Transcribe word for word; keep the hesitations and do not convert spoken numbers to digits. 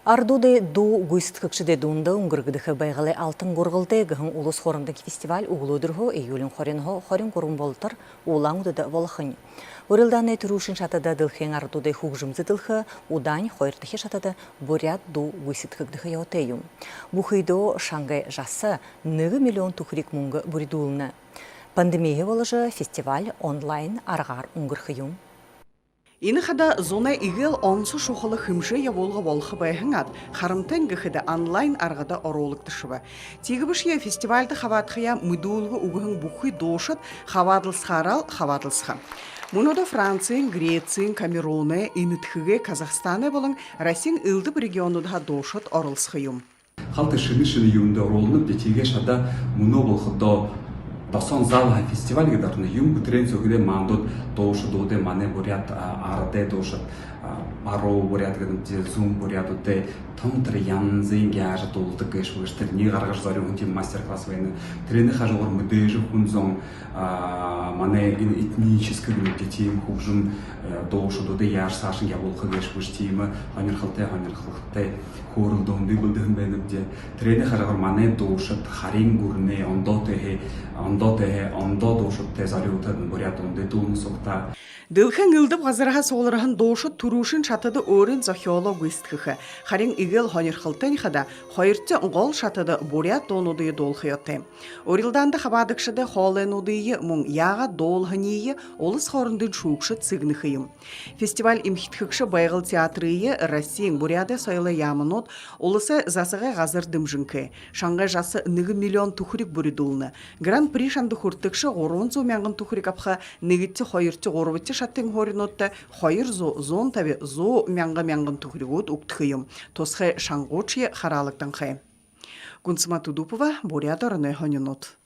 Арадуудай дуу гүйсэдхэгшэдэй дунда үнгэргэгдэхэ «Байгалай алтан гургалтай» гэһэн улас хоорондын фестиваль үглөөдэрһөө, июлиин хориноһоо хорин гурбан болотор Улаан-Үдэдэ болохонь. Урилдаанай түрүүшын шатада дэлхэйн арадуудай хүгжэм зэдэлхэ, удаань хоёрдохи шатада буряад дуу гүйсэдхэгдэхэ ёһотой юм. Бүхыдөө шангай жаса нэгэ миллион түхэриг мүнгэ бүридүүлнэ. Пандеми боложо, фестиваль онлайн аргаар үнгэрхэ юм. Энэ хадаа зунай эгээл онсо шухала хэмжээ ябуулга болохо байһан аад, харамтань гэхэдэ, онлайн аргада оруулагдашаба. Тиигэбэшье фестивальда хабаадахаяа мэдүүлгэ үгэһэн бүхы дуушад хабаадалсахаараал хабаадалсаха. Мүнөөдөө Франциин, Грециин, Камерунай, Энэдхэгэй, Казахстанай болон Россиин элдэб регионуудһаа дуушад оролсохо юм. Халта шэнэ шэнэ юумэндэ оруулнабди, тиигэшье хадаа мүнөө болоходоо досоон залһаа фестиваль гээд орно юм. Бүтэрээн сөөһэдөө мандууд дуушадуудые, манай буряад, а, арадай дуушад, а, баруу буряад гэдэг юм, зүүн буряадуудые тон тэрэ янзын яажа дуулдаг гээшэб гэжэ тэрэниие гаргажа зорюулһан тиимэ мастер-класс байна. Тэрэнэй хажуугаар мэдээжэ хүн зон, а, манай эн-, этническэ гэдэг юм, тиимэ хүгжэм, э, дуушадуудые яажа саашань ябуулха гээшэб гэжэ тиимэ һонирхолтой, һонирхолтой хөөрэлдөөндэ бэлдэһэн байнабди. Тэрэнэй хажуугаар манай дуушад Хариин гүрэнэй ондоо тээһээ, ондоо тээһээ, ондоо дуушадтай зорюута буряад дуундаа дуулна сугтаа. Дэлхэйн элдэб газарһаа суглараһан дуушад түрүүшын шатада өөрын зохёолоо гүйсэдхэхэ. Харин эгээл һонирхолтойнь хадаа хоёрдохи гол шатада буряад дуунуудые дуулха ёһотой. Урилдаанда хабаадагшадай хоолойнуудые, мүн яагаад дуулһаниие улас хоорондын шүүгшэд сэгнэхэ юм. Фестиваль эмхидхэгшэ «Байгал» театрые, Россиин, Буряадай соёлой яаманууд, уласай засагай газар дэмжэнхэй. Шангай жаса нэгэ миллион түхэриг бүридүүлнэ. Гран-при шанда хүртэгшэ гурбан зуун мянган түхэриг абаха. Нэгэдэхи, хоёрдохи, гурбадахи шатын һууринуудта хоёр зуун, зуун табин, зуун мянга, мянган түхэригүүд үгтэхэ юм. Тусхай шангуудшье хараалагданхай. Гүнсэма Тудупова, Буряад ороной һонинууд.